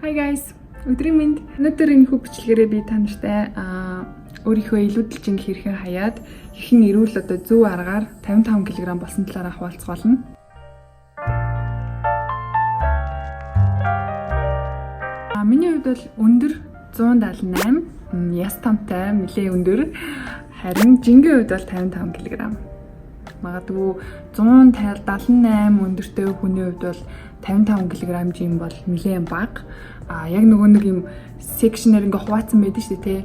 Hi guys. Өдрийн мэнд. Өнөөдөр энэхүү бичлэгээрээ би та нартай өөрийнхөө илүүдэл жинг хэрхэн хаяад хэрхэн эрүүл одоо зөв аргаар 55 кг болсон талаараа хуваалцах болно. Миний хувьд бол өндөр 178, яс тамтай, нэлээ өндөр. Харин жингийн хувьд бол 55 кг. Магадгүй 178 өндөртэй хүний хувьд бол 55 кг жин бол нэлээд бага. Яг нөгөө нэг юм section-ээр ингээ хуваацсан байдаг шүү дээ, тэ.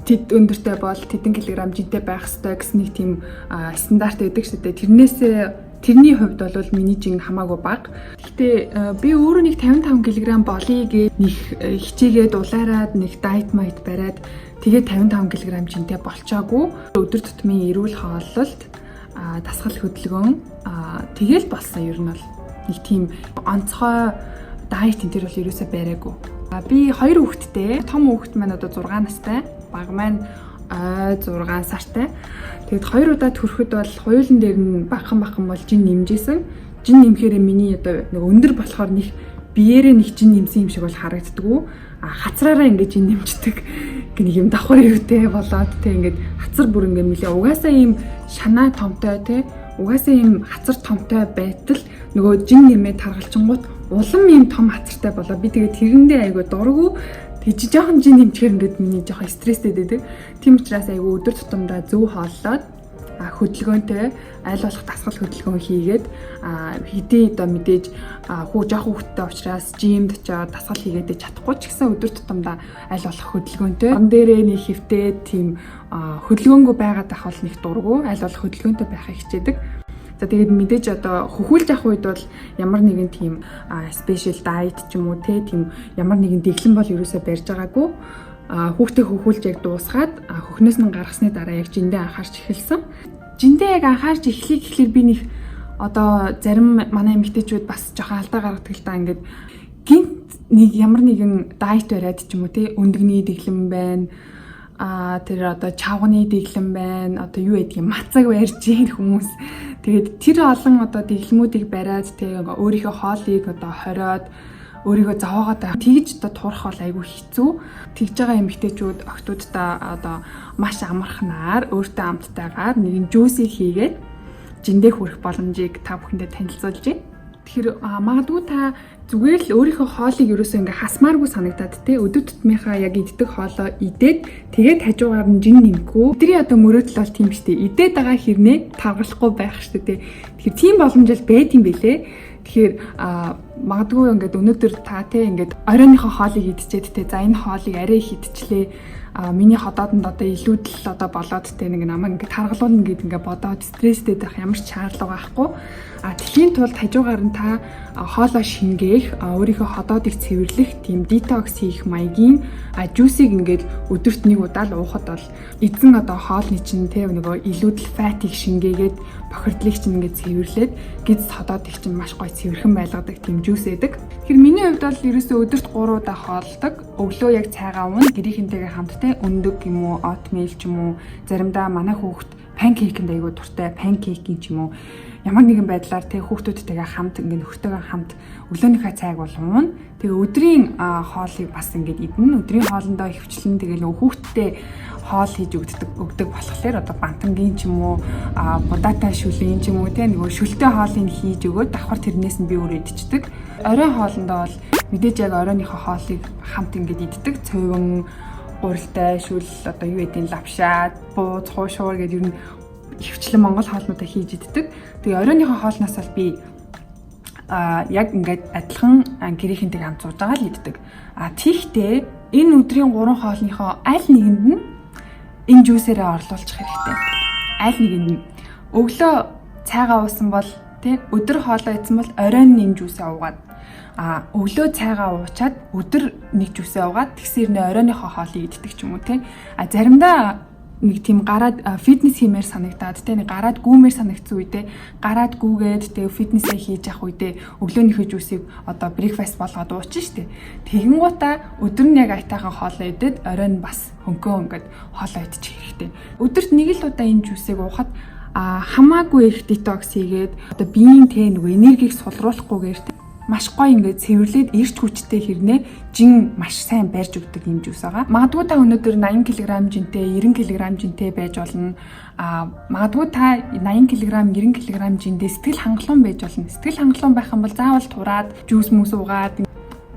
Тэд өндөртэй бол тэдэн килограмм жинтэй байх ёстой гэсэн нэг тийм стандарт байдаг шүү дээ. Тэрнээсээ тэрний хувьд бол миний жин хамаагүй бага. Гэхдээ би өөрөө нэг 55 кг болъё гэж нэг хичээгээд улаарад нэг diet майт бариад тэгээд 55 кг жинтэй болчоогүй. Өдөр тутмын эрүүл хооллолт, дасгал хөдөлгөөн тэгэл болсон. Ер нь бол нэг тийм онцгой diet энэ төр бол ерөөсөө бариагүй. Би хоёр хүүхэдтэй. Том хүүхэд маань одоо 6 настай, бага маань 6 сартай. Тэгэд хоёр удаа төрөхөд бол хоёулын дээр нь багахан багахан бол жин нэмжээсэн. Жин нэмэхээр миний одоо нэг өндөр болохоор нэг биеэрээ нэг жин нэмсэн юм шиг бол харагддаггүй. Хацраараа ингээд жин нэмждэг гэх нэг юм давхар юутэй болоод те ингээд хацар бүр ингээд нэлээ угаасаа ийм шанаа томтой те угаасаа ийм хацар томтой байтал нөгөө жин нэмээ таргалчингууд улам ийм том хацартай болоо. Би тэгээд тэрэндээ айгүй дургу. Тэг чи жоохон жин нэмчихээр ингээд миний жоохон стресстэй байдаг. Тийм учраас айгүй өдөр тутамдаа зөв хооллоод хөдөлгөөнтэй аль болох дасгал хөдөлгөөн хийгээд хэдий одоо мэдээж хүү жоох хүүхэдтэй учраас жимд очиод дасгал хийгээд чадахгүй ч гэсэн өдөр тутамдаа аль болох хөдөлгөөнтэй. Он дээрээ нэг хэвтээ тийм хөдөлгөөнгүй байгаад байх бол нэг дургу, аль болох хөдөлгөөнтэй байхыг хичээдэг. За тэгээд мэдээж одоо хөхүүлж авах үед бол ямар нэгэн тийм special diet ч юм уу те тийм ямар нэгэн дэглэм бол ерөөсөө барьж байгаагүй. Хүүхдээ хөхүүлж яг дуусгаад хөхнөөс нь гаргасны дараа яг жиндээ анхаарч эхэлсэн. Жиндээ яг анхаарч эхлэе гэхлээр би нэг одоо зарим манай эмэгтэйчүүд бас жоохон алдаа гаргадаг л та, ингээд гинт нэг ямар нэгэн diet бариад ч юм уу те өндөгний дэглэм байна, тэр одоо чавганы дэглэм байна, одоо юу гэдгийг мацаг барьж гин хүмүүс. Тэгээд тэр олон одоо дэглэмүүдийг бариад те өөрийнхөө хоолыг одоо хориод өөрийгөө зовоогоод байх. Тэгж одоо турах бол айгүй хэцүү. Тэгж байгаа эмэгтэйчүүд охтуудаа одоо маш амархнаар өөртөө амттайгаар нэгэн juice-ийг хийгээд жиндээ хүрэх боломжийг та бүхэндээ танилцуулж байна. Тэгэхээр магадгүй та зүгээр л өөрийнхөө хоолыг ерөөсөө ингээ хасмааргүй санагдаад те өдөр тутмынхаа яг иддэг хоолоо идээд тэгээд хажуугаар нь жин нэмэхгүй. Бидний одоо мөрөөдөл бол тийм шүү дээ. Идээд байгаа хэрнээ таргалахгүй байх шүү дээ. Тэгэхээр тийм боломж л байд юм бэлээ. Тэгэхээр магадгүй ингээд өнөөдөр та те ингээд оройныхоо хоолыг идчихэд те за энэ хоолыг арай их идчихлээ, миний ходоодонд одоо илүүдэл одоо болоод те нэг намайг ингээд таргалуулна гэд ингээд бодоод стресстэй байх ямар ч шаардлага байхгүй. Тэхийн тулд хажуугаар нь та хоолоо шингээх, өөрийнхөө ходоодыг цэвэрлэх тийм детокс хийх маягийн juice-ийг ингээд өдөрт нэг удаа л уухад бол эзэн одоо хоолны чинь те нөгөө илүүдэл fat-ыг шингээгээд бохирдлыг чинь ингээд цэвэрлээд гиз ходоодыг чинь маш гоё цэвэрхэн байлгадаг тийм juice байдаг. Тэгэхээр миний хувьд бол ерөөсөө өдөрт 3 удаа хооллодог. Өглөө яг цайгаа уuna, гэрийнхэнтэйгээ хамт те өндөг юм уу, oatmeal ч юм уу, заримдаа манай хүүхэд pancake-нд айгүй дуртай, pancake-ийн ч юм уу ямар нэгэн байдлаар тэг хүүхдүүдтэйгээ хамт ингээд нөхөртөөгөө хамт өглөөнийхөө цайг бол ууна. Тэгээ өдрийн хоолыг бас ингээд идэнэ. Өдрийн хоолндоо ихэвчлэн тэгээ нөгөө хүүхдтэй хоол хийж өгдөг болохоор одоо бантангийн ч юм уу, будаатай шүлийн ч юм уу те нөгөө шүлтэй хоолыг хийж өгөөд давхар тэрнээс нь би өөрөө идчихдэг. Оройн хоолндоо бол мэдээж яг оройныхоо хоолыг хамт ингээд иддэг. Цовин, гурилтай, шүл одоо юу гэдгийг лавшаа, бууз, хуушуур гэдэг ер нь ихэвчлэн монгол хоолнуудаа хийж иддэг. Тэгээ оройныхоо хоолноос бол би яг ингээд адилхан гэрийнхэнтэйгээ хамт сууж байгаа л иддэг. Тийхтэй энэ өдрийн 3 хоолныхоо аль нэгэнд нь энэ juice-ээрээ орлуулчих хэрэгтэй. Аль нэгэнд нь өглөө цайгаа уусан бол тий өдөр хоолоо идсэн бол оройн нь энэ juice-ээ уугаад, өглөө цайгаа уучаад өдөр нэг juice-ээ уугаад тэгсэр нэ оройныхоо хоолыг иддэг ч юм уу тий. Заримдаа нэг тийм гараад фитнес хиймээр санагдаад те нэг гараад гүүмээр санагдсан үедээ гараад гүүгээд те фитнесээ хийж явах үедээ өглөөнийхөө juice-ийг одоо breakfast болгоод уучин штэ. Тэгэнгуутаа өдөр нь яг аятайхан хоолоо идээд оройн бас хөнгөө ингээд хоолоо идчих хэрэгтэй. Өдөрт нэг л удаа энэ juice-ийг уухад хамаагүй их детокс хийгээд одоо биеийн те нөгөө энергийг сулруулахгүйгээр те Маш гоё ингээд цэвэрлээд эрч хүчтэй хэрнээ жин маш сайн барьж өгдөг юм juice байгаа. Магадгүй та өнөөдөр 80 кг жинтэй, 90 кг жинтэй байж болно. А магадгүй та 80 кг, 90 кг жиндээ сэтгэл хангалуун байж болно. Сэтгэл хангалуун байх юм бол заавал тураад, juice мүс уугаад,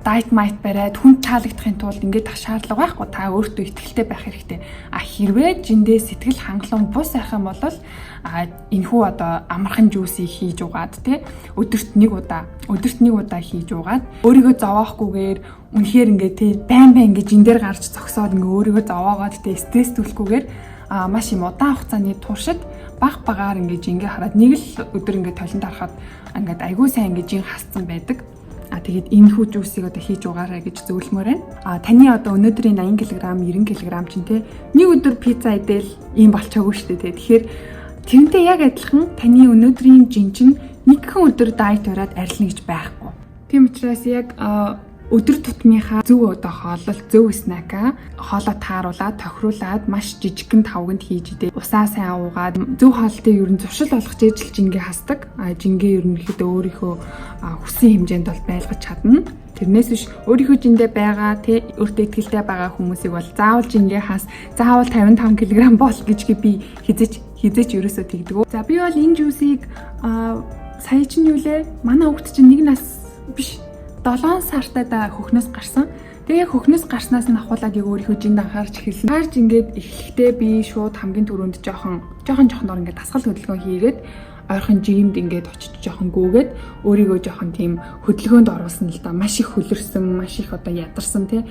diet майт бариад хүнд таалагдахын тулд ингээд тах шаардлага байхгүй. Та өөртөө итгэлтэй байх хэрэгтэй. А хэрвээ жиндээ сэтгэл хангалуун бус байх юм бол энэхүү одоо амархан juice ийг хийж угаад, те, өдөрт нэг удаа хийж угаад, өөрийгөө зовоохгүйгээр, үнэхээр ингээд, те, байн байн ингээд жин дээр гарч зогсоод, ингээд өөрийгөө зовоогоод, те, стресстүүлэхгүйгээр маш юм удаан хугацааны туршид баг багаар ингээд жингээ хараад, нэг л өдөр ингээд толинд харахад ингээд айгүй сайн ингээд жин хасцсан байдаг. А тэгээд энэхүү juice ийг одоо хийж угаарай гэж зөвлөмөр байна. А таны одоо өнөөдрийн 80 кг, 90 кг чинь, те, нэг өдөр пицца идэл ийм болчоогүй шүү дээ, те. Тэгэхээр тэрнтэй яг адилхан таны өнөөдрийн жин чинь нэгхэн өдөр diet бариад арилна гэж байхгүй. Тийм учраас яг өдөр тутмынхаа зөв одоо хооллолт, зөв snack аа хоолоо тааруулаад, тохируулаад, маш жижигхэн тавганд хийж идээ. Усаа сайн уугаад, зөв хоолтыг ер нь зуршил болгож ижил жингээ хасдаг. А жингээ ерөнхийдөө өөрийнхөө хүссэн хэмжээнд бол байлгаж чадна. Тэрнээс биш өөрийнхөө жиндээ байгаа, тэ, өөртөө итгэлтэй байгаа хүмүүсийг бол заавал жингээ хас, заавал 55 кг бол гэж би хэзээ ч хэзээ ч ерөөсөө тэгдэг. За, би бол энэ juice ийг сая чинь юу лээ? Манай хүүхд чинь 1 нас биш, 7 сартай да хөхнөөс гарсан. Тэгээ яг хөхнөөс гарснаас нь ахуулаад яг өөрийнхөө жинд анхаарч эхэлсэн. Харж ингээд эхлэхдээ би шууд хамгийн түрүүнд жоохон жоохон жоохноор ингээд дасгал хөдөлгөөн хийгээд, ойрхон gym д ингээд очиж жоохон гүйгээд, өөрийгөө жоохон тийм хөдөлгөөнд оруулсан л да. Маш их хөлөрсөн, маш их одоо ядарсан, тий.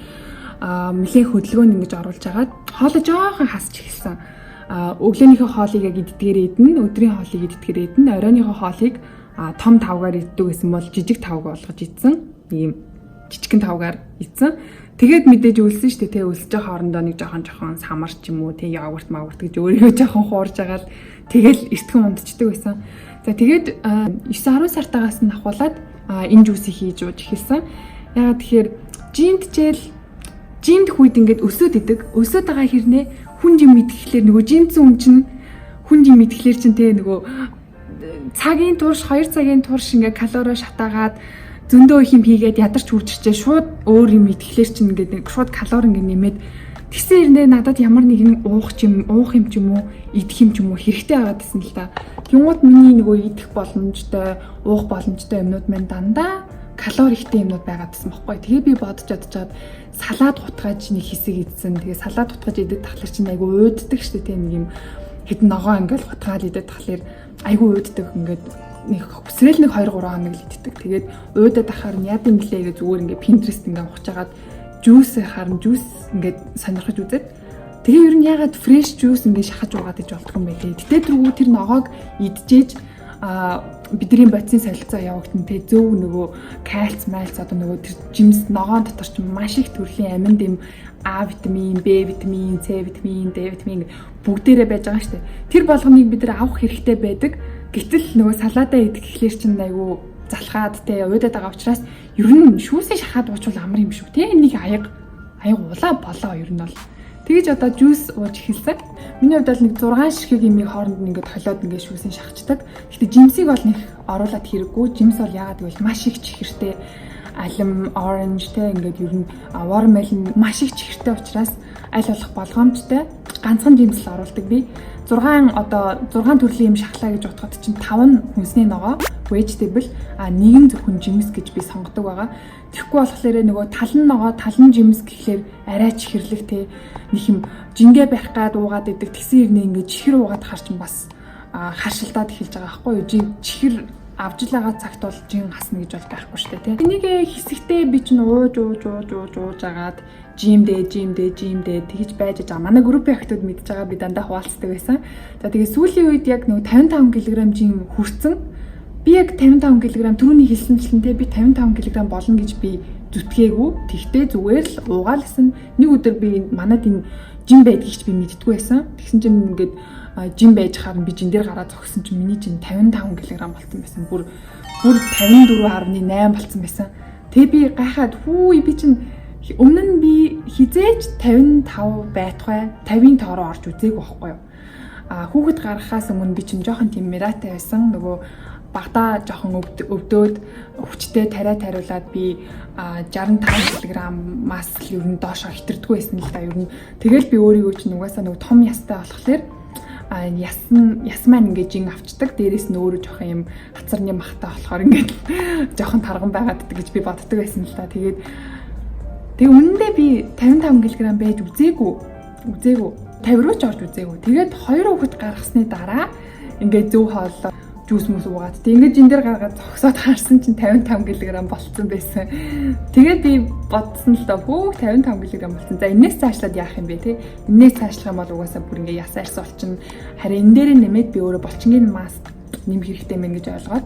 Нэлээд хөдөлгөөнд ингэж оруулж агаад хоолой жоохон хасч эхэлсэн. Өглөөнийхөө хоолыг яг иддгээр идэнэ, өдрийн хоолыг иддгээр идэнэ, оройныхоо хоолыг том тавгаар иддэг гэсэн бол жижиг тавг болгож идсэн, ийм жижигхэн тавгаар идсэн. Тэгээд мэдээж өлсөн шүү дээ, тэ, өлсөж байгаа хоорондоо нэг жоохон жоохон самар ч юм уу, тэ, йогурт магурт гэж өөрийгөө жоохон хуурж агаал тэгэл эртхэн унтчихдаг байсан. За, тэгээд 9 10 сартаагаас нь ахуулаад энэ juice ийг хийж ууж эхэлсэн. Ягаад тэгэхээр gym дчээл gym дэх үед ингээд өсөөд идэг. Өсөөд байгаа хэрнээ хүн жим идэхлээр нөгөө gym дсэн хүн чинь, хүн жим идэхлээр чинь, тэ, нөгөө цагийн турш, 2 цагийн турш ингээд калори шатаагаад, зөндөө их юм хийгээд ядарч үржирчээ, шууд өөр юм идэхлээр чинь ингээд нэг шууд калори ингээд нэмээд, тэгсэн хэрнээ надад ямар нэгэн уух юм ч юм уу, идэх юм ч юм уу хэрэгтэй байгаад байсан л та. Тэнгууд миний нөгөө идэх боломжтой, уух боломжтой юмнууд маань дандаа калори ихтэй юмнууд байгаад байсан бохгүй. Тэгээ би бодож бодож салаад хутгааж нэг хэсэг идсэн. Тэгээ салаад хутгаж идэх тахлаар чинь айгу уйддаг шүү дээ. Нэг юм хэдэн ногоо ингээл хутгаал идэх тахлаар айгу уйддаг, ингээд нэг хүсрэл нэг 2 3 хоног л иддэг. Тэгээд уудад ахаар нь яд юм блэ гэж зүгээр ингээд Pinterest ингээд ухаж агаад juice харна, juice ингээд сонирхож үзээд, тэгээ ер нь ягаад fresh juice ингээд шахаж уугаад иж болдгоо юм бэ лээ. Гэтэ тэргүй тэр ногоог идчихээж бидний бодисын солилцоо явагдана, те, зөв нөгөө кальц мальц, одоо нөгөө тэр жимс ногоон дотор ч маш их төрлийн амин дэм А витамин, Б витамин, С витамин, Д витамин бүгдээрээ байж байгаа шүү дээ. Тэр болгоныг бид нар авах хэрэгтэй байдаг. Гэтэл нөгөө салаадаа идэх гэхлээр чинь айгу залхаад, те, уудаад байгаа учраас ер нь шүүсээ шахаад уучвал амар юм шүү. Те, нэг аяг аяг улаа болоо ер нь бол. Тэгэж одоо juice ууж эхэлсэн. Миний хувьд бол нэг 6 ширхэг имийг хооронд нь ингээд холиод, ингээд шүүсийн шахацдаг. Гэтэ жимсийг бол нэг оруулаад хэрэггүй. Жимс бол яагаад гэвэл маш их чихэртэй, алим, orange, те, ингээд ер нь watermelon маш их чихэртэй учраас аль болох болгоомжтой ганцхан жимс л оруулдаг би. 6, одоо 6 төрлийн юм шахлаа гэж бодоход чинь 5 нь хүнсний ногоо, vegetable, а нэг нь зөвхөн жимс гэж би сонгодог байгаа. Тэгэхгүй болохоор нөгөө тал нь ногоо, тал нь жимс гэхлээр арай чихэрлэг, те, нэг юм жингээ барих гад уугаад идэг. Тэгсэн хэрнээ ингээд чихэр уугаад хар чинь бас харшилдаад эхэлж байгаа байхгүй юу? Чихэр авч л байгаа цагт бол жин хасна гэж бол байхгүй шүү дээ, тий. Энийг хэсэгтээ би чинь ууж ууж ууж ууж ууж агаад gym дээ, gym дээ, gym дээ тэгж байж байгаа. Манай группийн охтууд мэдж байгаа, би дандаа хуваалцдаг байсан. За, тэгээ сүүлийн үед яг нөгөө 55 кг жин хүрсэн. Би яг 55 кг, түрүүний хэлсэнчлэн, те, би 55 кг болно гэж би зүтгээгүй. Тэгтээ зүгээр л уугаалсан. Нэг өдөр би манад энэ gym байдгийг ч би мэддэггүй байсан. Тэгсэн чинь ингээд gym байж хаар би gym дээр гараад зогссон чинь миний жин 55 кг болцсон байсан. Бүр бүр 54.8 болцсон байсан. Тэгээ би гайхаад, хүү, би чинь өмнө нь би хизээж 55 байтугай 50-ын тоороо орж үзээгүй байхгүй юу. А хүүхэд гаргахаас өмнө би чинь жоохон тийм миратай байсан. Нөгөө Багадаа жоохон өвдөөд хүчтэй тариа тариулаад би 65 кг-аас л ер нь доошоо хэтэрдэггүй байсан л да ер нь. Тэгэл би өөрийгөө чинь угаасаа нөгөө том ястай болохоор яс маань ингээд жин авчдаг. Дээрээс нь өөрөө жоохон юм хацарны махтай болохоор ингээд жоохон тарган байгаад гэж би боддог байсан л да. Тэгээд тэгээ үнэндээ би 55 кг байж үзээгүй. 50 руу ч орж үзээгүй. Тэгээд 2 хүүхэд гаргасны дараа ингээд зөв хооллоо, juice мүс уугаад. Тэг ингээд жин дээр гаргаад зогсоод харсан чинь 55 кг болцсон байсан. Тэгээд би бодсон л доо, хөөх, 55 кг болцсон. За, энээс цаашлаад яах юм бэ те? Энээс цаашлах юм бол угаасаа бүр ингээд яс арьс болчихно. Харин энэ дээрээ нэмээд би өөрөө булчингийн масс нэмэх хэрэгтэй мэн гэж ойлгоод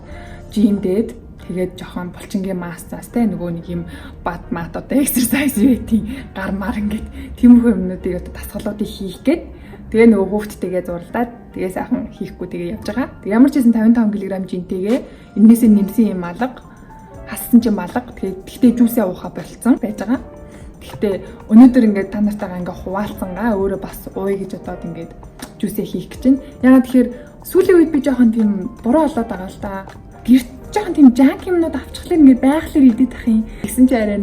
gym дээд, тэгээд жоохон булчингийн массаас те, нөгөө нэг юм бат мат одоо exercise юу гэдэг, гар мар ингээд тиймэрхүү юмнуудыг одоо дасгалуудыг хийх гээд, тэгээ нөгөө хүүхдтэйгээ зурлаад, тэгээ сайхан хийхгүй тэгээ явж байгаа. Тэг ямар ч байсан 55 кг жинтэйгээ энээсээ нэмсэн юм алга, хассан ч юм алга. Тэгээ тэгтээ juice ээ уухаа болцсон байж байгаа. Тэгтээ өнөөдөр ингээд та нартайгаа ингээд хуваалцсангаа өөрөө бас ууя гэж бодоод ингээд juice ээ хийх гэж байна. Ягаад тэгэхээр сүүлийн үед би жоохон тийм буруу болоод байгаа л да. Гэрт жоохон тийм junk юмнууд авчихлаар ингээд байглаар идэх ах юм. Тэгсэн чи арай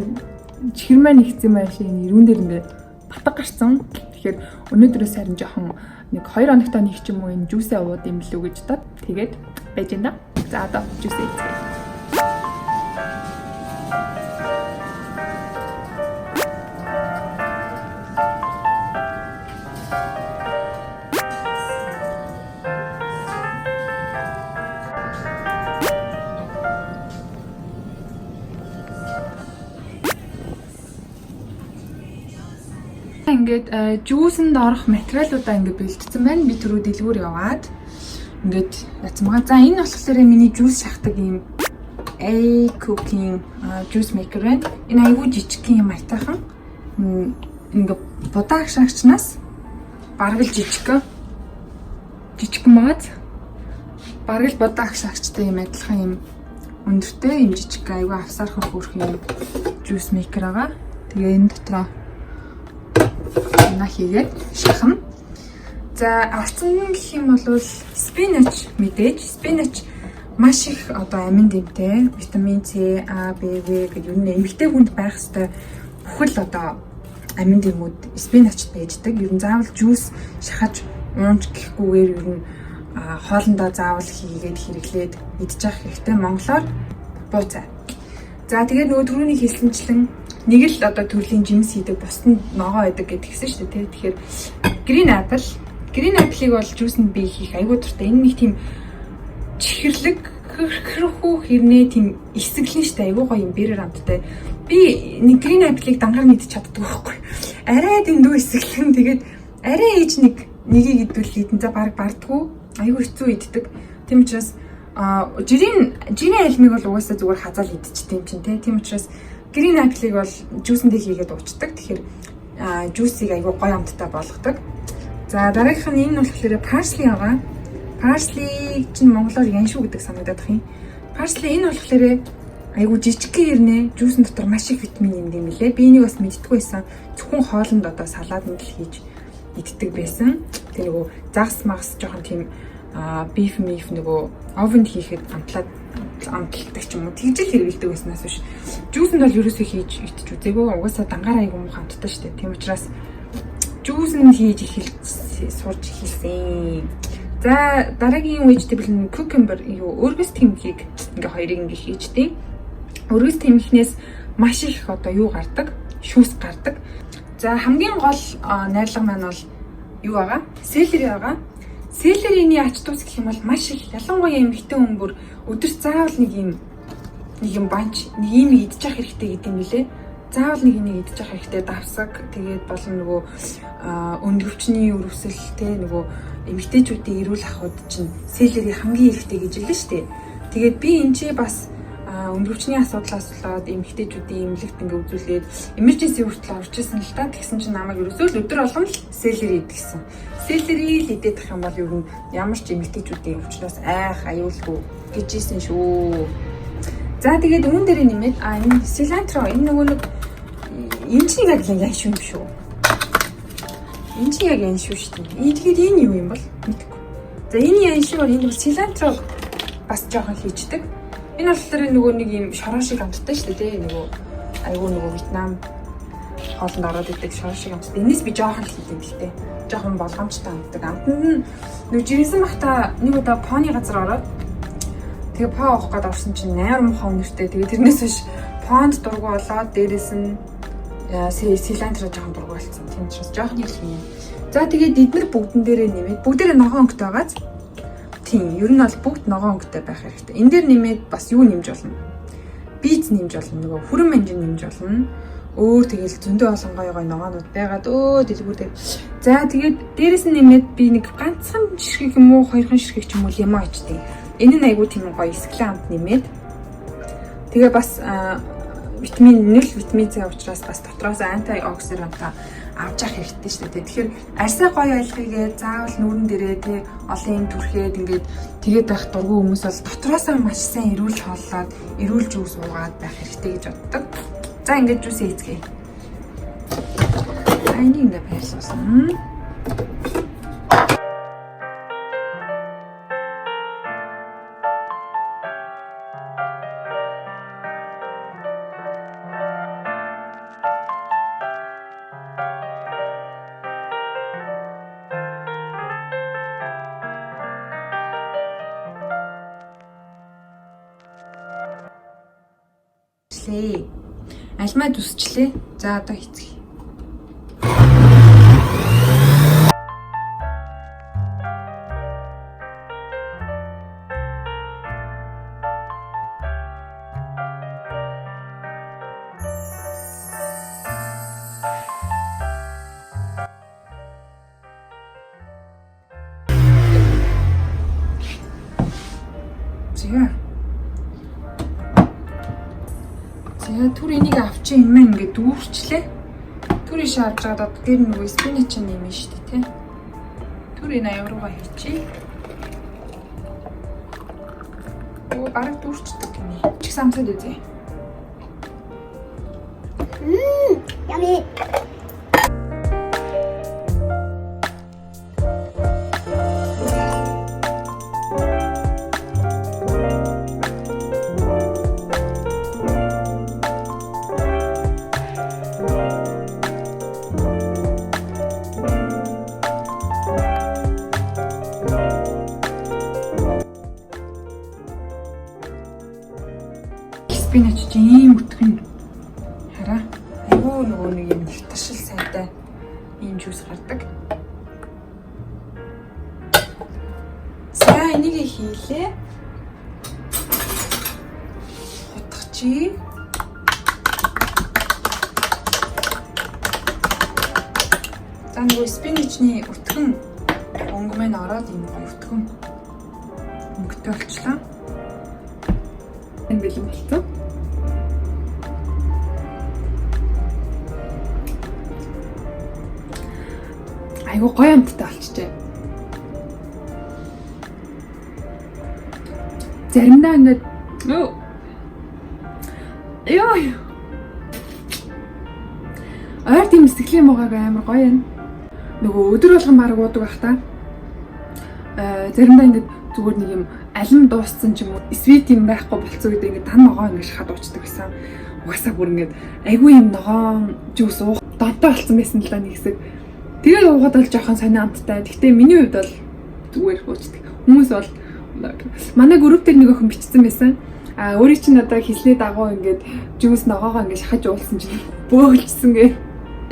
чихэр маань ихсэн юм шиг эрүүн дээр ингээд батга гарцсан. Тэгэхээр өнөөдрөөс харин жоохон нэг 2 хоногтой нэг ч юм уу энэ juice ээ ууд юм лүү гэж бодоод тэгээд байж энэ. За, одоо juice ээ идье. Ингээд juice энд орох материалуудаа ингээд бэлтгэсэн байна. Би түрүү дэлгүүр яваад ингээд яцсан байгаа. За, энэ болохоор миний juice шахдаг ийм Aicook-ийн juice maker байна. Энэ айгүй жижиг юм, аятайхан. Ингээд будаа агшаагчнаас бараг л жижиг. Жижиг маад бараг л будаа агшаагчтай юм адилхан юм өндөртэй, юм жижиг, айгүй авсаархан хөөрхөн юм juice maker байгаа. Тэгээ энэ дотроо на хийгээд шахна. За, орцсон гэх юм бол spinach мэдээж. Spinach маш их одоо амин дэмтэй, витамин С, А, Б, В гэдэг ер нь эмэгтэй хүнд байх ёстой бүхэл одоо амин дэмүүд spinach т байждаг. Ер нь заавал juice шахаж уунч гэхгүйгээр ер нь хоолндоо заавал хийгээд хэрэглээд идчих хэрэгтэй. Монголоор бууцай. За, тэгээд нөгөө түрүүний хэлсэнчлэн нэг л одоо төрлийн жимс хийдэг, бусд нь ногоо байдаг гэдэг гисэн шүү дээ. Тэгэхээр green apple, green apple-ыг бол juice энд би хийх айгуу дуртай. Энэ нэг тийм чихэрлэг хөрхүү хэрнээ тийм эсэглэн штэ, айгуу гоё юм бэрэр амттай. Би нэг green apple-ыг дангаар мэдчих чаддаг байхгүй. Арай дэндүү эсэглэн, тэгээд арай ээж нэг нэгийг идвэл идэн, за баг бардгуу, айгуу хэцүү иддэг. Тийм учраас жирийн жирийн алмыг бол угаасаа зүгээр хазаал идчихдэг юм чинь те. Тийм учраас green apple-ыг бол juice эндээ хийгээд уучдаг. Тэгэхээр juice ийг айгуу гоё амттай болгодог. За, дараагийнх нь энэ болохоор parsley байгаа. Parsley чинь монголоор яншуу гэдэг санагдаад байх юм. Parsley энэ болохоор айгуу жижиг хэрнээ juice эн дотор маш их витамин юм юм лээ. Би энийг бас мэддэггүй байсан. Зөвхөн хоолнд одоо салааданд л хийж иддэг байсан. Тэгээ нөгөө загас магас жоохон тийм beef миф нөгөө oven д хийхэд амтлаад амталдаг ч юм уу, тэгж л хэрэгэлдэг байснаас биш. Juice энд бол ерөөсөө хийж идэж үзээгүй. Угаасаа дангаар айгуу муухай амттай шүү дээ. Тийм учраас juice энд хийж эхэлж сурч эхэлсэн. За, дараагийн vegetable нь cucumber, юу, өргөс тэмхийг ингээ хоёрыг ингээ хийждэг. Өргөс тэмхнээс маш их одоо юу гардаг? Шүүс гардаг. За, хамгийн гол найрлага маань бол юу байгаа? Celery байгаа. Celery ний ач тус гэх юм бол маш их, ялангуяа эмэгтэй хүн бүр өдөрт заавал нэг юм bunch нэг юм идчих хэрэгтэй гэдэг юм билэ. Заавал нэг нэг идчих хэрэгтэй, давсаг, тэгээд болон нөгөө өндгөвчний өрөвсөл те, нөгөө эмэгтэйчүүдийн эрүүл ахуйд чинь celery хамгийн хэрэгтэй гэж хэлнэ шүү дээ. Тэгээд би энэ чи бас өндгөвчний асуудлаас болоод эмэгтэйчүүдийн эмнэлэгт ингээ үзүүлээд emergency хүртэл орж исэн л та. Тэгсэн чинь намайг ерөөсөө л өдөр болгон л celery идэгсэн. Celery л идэх юм бол ер нь ямар ч эмэгтэйчүүдийн өвчнөөс айх аюулгүй гэж ийсэн шүү. За, тэгээд үүн дээрээ нэмээд энэ cilantro, энэ нөгөө нэг энэ чинь яг л яаш юм шүү. Энэ чинь яг яншүү шүү дээ. Энэ тэгээд энэ юу юм бол мэдэхгүй. За, энэ яншуу, энэ бол cilantro. Бас жоохон хийчдэг. Энэ болохоор нөгөө нэг юм шорон шиг амттай шүү дээ, тий. Нөгөө айгүй нөгөө Вьетнам хоолнд ороод идэг шорон шиг амттай. Энэс би жоохон л хийдэг л дээ. Жоохон болгоомжтой амтдаг. Амтанд нь нөгөө жирэмсэн бахта нэг удаа поны газар ороод тэгээ по авах гээд орсон чинь амар муухай үнэртэй. Тэгээ тэрнээс хойш понд дургу болоод дээрэс нь cilantro жоохон дургу болсон. Тийм учраас жоохон л хийнэ. За тэгээд эднэр бүгдэн дээрээ нэмээд бүгдээрээ ногоон өнгөтэй байгааз. Тийм, ер нь бол бүгд ногоон өнгөтэй байх хэрэгтэй. Энэ дээр нэмээд бас юу нэмж болно? Биз нэмж болно. Нөгөө хүрэн манжин нэмж болно. Өөр тэгэл зөндөө олон гоё гоё ногоонууд байгаад дэлгүүр дээр. За тэгээд дээрэс нь нэмээд би нэг ганцхан ширхэг юм уу, хоёрхан ширхэг ч юм уу лимон ичдэг. Энэ нь айгүй тийм гоё эсгэлэн амт нэмээд. Тэгээ бас витамин 0, витамин С учраас бас дотроос антиоксиданта авч явах хэрэгтэй шүү дээ. Тэгэхээр арьсаа гоё ойлгыгээ заавал нүүрэн дээрээ тий олон юм түрхээд ингээд тэгээд байх дургүй хүмүүс бол дотроосоо маш сайн эрүүл хооллоод эрүүл juice уугаад байх хэрэгтэй гэж боддог. За ингээд juice хийцгээе. За энийг ингээд байрлуулсан. Алмаа зүсчлээ. За одоо хийцгээе. За. За түр энийг авчин энэ маань ингээд дүүрчлээ. Түр иш авч байгаад одоо дээр нөгөө spinach нэмнэ шүү дээ, тий. Түр энэ аяг руугаа хийчихье. Оо бараг дүүрчдэг гинэ. Чих самсаад үзье. Yummy. Spinach чи ийм өтгөн. Хараа. Айгүй нөгөө нэг юм хятаршил сайтай ийм juice гардаг. За энийг хийлээ. Хутгачи. За нөгөө spinach-ний өтгөн өнгө маань ороод ийм гоё өтгөн өнгөтэй болчлаа. Энэ бэлэн болсон. Айгу гоё амттай болчихжээ. Заримдаа ингээд ёо ойр тийм сэтгэлийн муугаг амар гоё юм. Нөгөө өдөр болгон бараг уудаг бах та. Заримдаа ингээд зүгээр нэг юм алим дууссан ч юм уу, sweet юм байхгүй болцсон гэдэг ингээд дан ногоон ингээд шахаад уучдаг байсан. Угаасаа бүр ингээд айгүй юм ногоон juice уух донтой болсон байсан л да нэг хэсэг. Тэгээд уугаад бол жоохон сонио амттай. Гэхдээ миний хувьд бол зүгээр уучдаг. Хүмүүс бол манай групп дээр нэг охин бичсэн байсан. А өөрийн чинь одоо хийсний дагуу ингээд juice ногоогоо ингээд шахаж уулсан чинь бөөлжсөн гэ.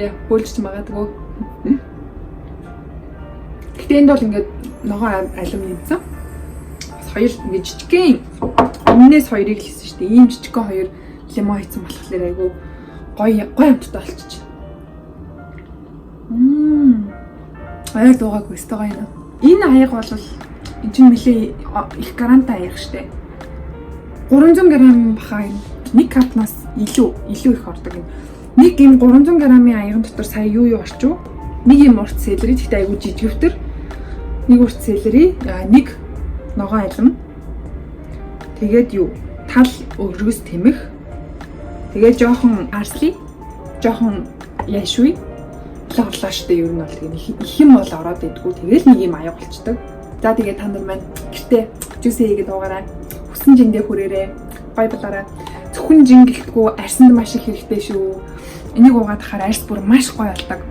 Яа, бөөлж магадгүй. Гэтэ энд бол ингээд ногоон алим нэмсэн. Бас хоёр ингээд жижигхэн өмнөөс хоёрыг л хийсэн шүү дээ. Ийм жижигхэн хоёр лимон хийсэн болохоор айгүй гоё гоё амттай болчих. Ойр дуугаагүй өстой гоё юм. Энэ аяг бол энэ чинь нэлээ их грамтай аяг штэ. 300 г баха юм. 1 cup-наас илүү их ордог юм. Нэг юм 300 г-ын аяган дотор сая юу орчив? Нэг юм урт celery, гэхдээ айгүй жижигвтер. Нэг урт celery, нэг ногоон алим. Тэгээд юу? Тал өргөс тэмэх. Тэгээд жоохон parsley, жоохон яшгүй. Орлоо штэ ер нь бол тийм их юм бол ороод идэггүй. Тэгэл нэг юм аяг болчдөг. За тэгээд та нар маань гэртээ juice хийгээд уугаарай. Хүссэн жингээ хүрээрээ. Гой болоорой. Зөвхөн жин гэлтгүү, арьсанд маш их хэрэгтэй шүү. Энийг уугаад хахаар арьс бүр маш гоё болдог.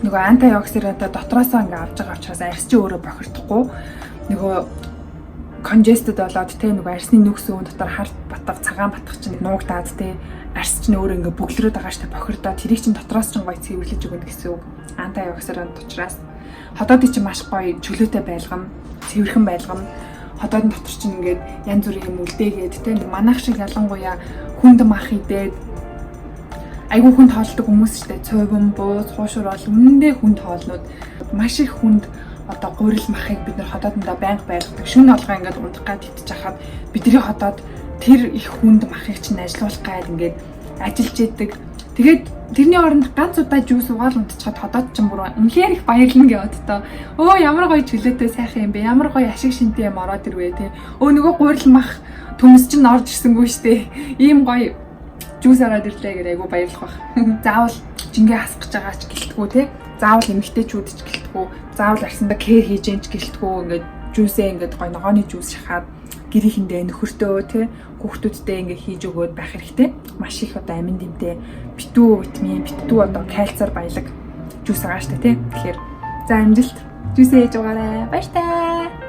Нөгөө антиоксидантаа дотроосоо ингээ авч байгаа учраас арьс чи өөрөө бохирдохгүй. Нөгөө congested болоод те, нөгөө арьсны нүгс өвөн дотор хар батга, цагаан батга чинь нуугдаад те, арьс чинь өөрөө ингээ бөглөрөөд байгаа штэ, бохирдоо. Тэрийг чинь дотроос чинь гоё цэвэрлэж өгнө гэсэн үг. Антиоксидант учраас ходоодыг чинь маш гоё чөлөөтэй байлгана, цэвэрхэн байлгана. Ходоодын дотор чинь ингээд янз бүрийн юм үлдээгээд те, манайх шиг ялангуяа хүнд мах идээд айгүй хүнд хоолдог хүмүүс штэ. Цуйван, бууз, хуушуур бол үнэндээ хүнд хоолнууд. Маш их хүнд одоо гурил махыг бид нар ходоодондоо байнга байлгадаг. Шөнө болгоо ингээд унтах гад идчих хахад бидний ходоод тэр их хүнд махыг чинь ажилуулах гад ингээд ажиллаж идэг. Тэгээд тэрний оронд ганц удаа juice уугаал унтчихад ходоод чинь бүр үнэхээр их баярлна гэж боддоо. Өө, ямар гоё чөлөөтэй сайхан юм бэ? Ямар гоё ашиг шинтэй юм ороод ирвэ те. Өө, нөгөө гурил мах төмс чинь орж ирсэнгүй штэ. Ийм гоё juice ороод ирлээ гэдэг айгу баярлах бах. Заавал жингээ хасах гэж байгаа ч гэлтгүү те. Заавал эмэгтэйчүүд ч гэлтгүү. Заавал арьсандаа care хийж гэн ч гэлтгүү, ингээд juice ээ ингээд гоё ногооны juice шахаад гэрийнхэндээ, нөхөртөө те, хүүхдүүдтэй ингээ хийж өгөөд байх хэрэгтэй. Маш их одоо амин дэмтэй битүү витамин, битүү одоо кальцаар баялаг juice байгаа штэ те. Тэгэхээр за, амжилт. Juice ээ хийж угаарай. Баяртай.